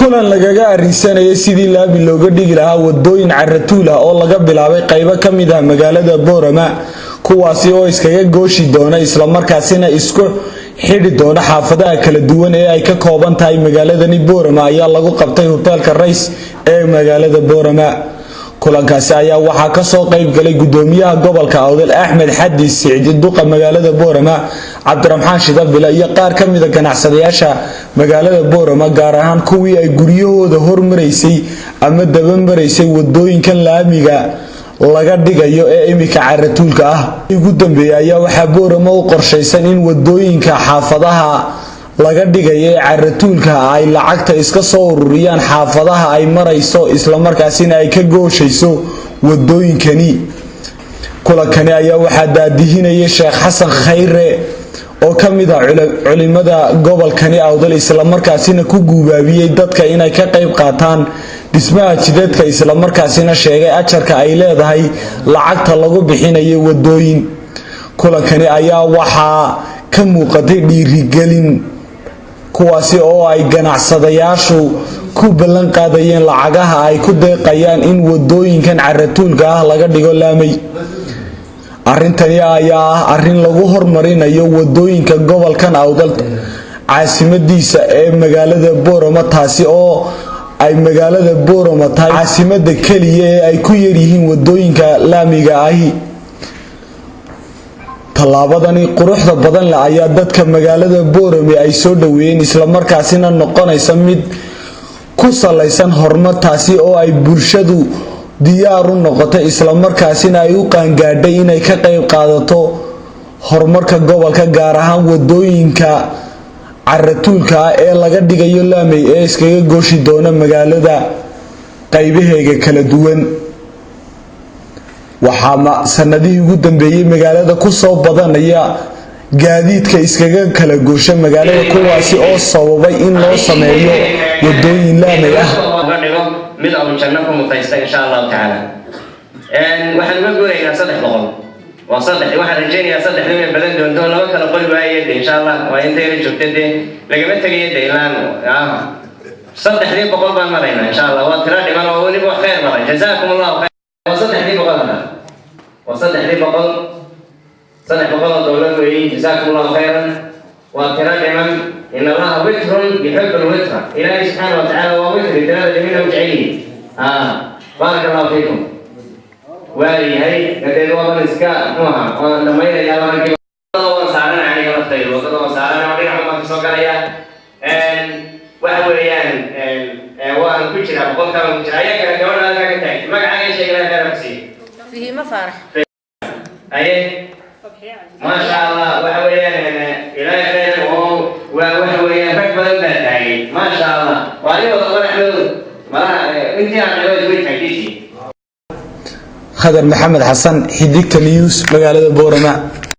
Kulan lagaga arrinsanayay sidii laami looga dhigi lahaa wadooyin caratuul ah oo laga bilaabay qaybo ka mid ah magaalada Boorama, kuwaasi oo iskaga gooshi doona islamarkaasina isku xidhi doona xaafadaha kala duwan ee ay ka kooban tahay magaaladani Boorama, ayaa lagu qabtay hoteelka Rays ee magaalada Boorama. Kulankaasi ayaa waxaa kasoo qayb galay gudoomiyaha gobolka Awdal, Axmed Xadi Sicdi, duqa magaalada Boorama, Cabdiraxmaan Shidabile, iyo qaar ka mida ganacsadayaasha magaalada Boorama, gaar ahaan kuwii ay guryahooda hormaraysay ama dabamaraysay wadooyinkan laamiga laga dhigayo ee iminka caratuulka ah. Ugu dambeeyay ayaa waxaa Boorama u qorshaysan in wadooyinka xaafadaha laga dhigayo ee caratuulka ay lacagta iska soo ururiyaan xaafadaha ay marayso, islamarkaasina ay ka gooshayso wadooyinkani. Kulankani ayaa waxaa daadihinayay Sheekh Xasan Khayre oo ka mid ah culimada gobolkani Awdal, islamarkaasina ku guubaabiyey dadka inay ka qayb qaataan dhismaha jidadka, islamarkaasina sheegay ajarka ay leedahay lacagta lagu bixinayo wadooyin. Kulankani ayaa waxaa ka muuqatay dhiirigelin, kuwaasi oo ay ganacsadayaashu ku ballan qaadayeen lacagaha ay ku deeqayaan in wadooyinkan caratuulka ah laga dhigo laamay. Arrintani ayaa ah arrin lagu hormarinayo wadooyinka gobolkan Awdal caasimadiisa ee magaalada Boorama, taasi oo ay magaalada Boorama tahay caasimada keliya ee ay ku yaryihiin wadooyinka laamiga ahi. Tallaabadani quruxda badan leh ayaa dadka magaalada Boorame ay soo dhaweeyeen, islamarkaasina noqonaysa mid ku salaysan horumar, taasi oo ay bulshadu diyaar u noqotay, islamarkaasina ay u qaangaadhay inay ka qayb qaadato horumarka gobolka, gaar ahaan wadooyinka caratuulka ah ee laga dhigayo laamey ee iskaga gooshi doona magaalada qaybaheega kala duwan. Waxaa sanadihii ugu dambeeyey magaalada kusoo badanaya gaadiidka iskaga kala goosha magaalada, kuwaasi oo sababay in loo sameeyo wadooyin laamey ah. Uga dhigo mid uu janno ku mutaysta, insha Allahu tacaala. Waxaan uga guuraynaa 300, waa saddex. Waxaan rajaynayaa saddexdu inay badan doonto, laba kala qori waaye de, insha Allah. Waa intayna joogta dee, lagama tegayo de, ilaan 300-dii baan maraynaa, insha Allah. Waa tiro dhiman oo weliba wax khayr badan. Jazaakum Allahu khayr. Waa 300-dii hadda, waa 300-dii, 300 oo dowlad weeyey. Jazaakum Allahu khayran. Waa tiro dhiman. In Allaha witrun yuxibu lwitra. Ilaahay subxaana wa tacaala waa witri, tirada dhimina u jecel yihi. Baaraka Allahu fiikum. Waayahay, gadeed waaban iska, muxuu ahaa, waan dhamaynayaa markii wadada waan saaran. Aniga laftayda wadada waan saaran oo dhinaca baan kasoo galaya. Waxa weeyaan, waan ku jiraa, 100-kaa baan ku jiraa. Ayaa kale gabadha halkaa ka taagtay, magacaaga sheeg, Ilahay khayr ku siiyo. Fahiimo Faarax. Haye, maasha Allah. Waxa weeyaan, Ilaahay khayr oo waa waxa weeyaan, rag badan baa taagay, maasha Allah. Waa nin wada qanaxdoodu malaha intii aan dhawayd way taagtaysi. Khadar Maxamed Xasan, Xidigta News, magaalada Boorama.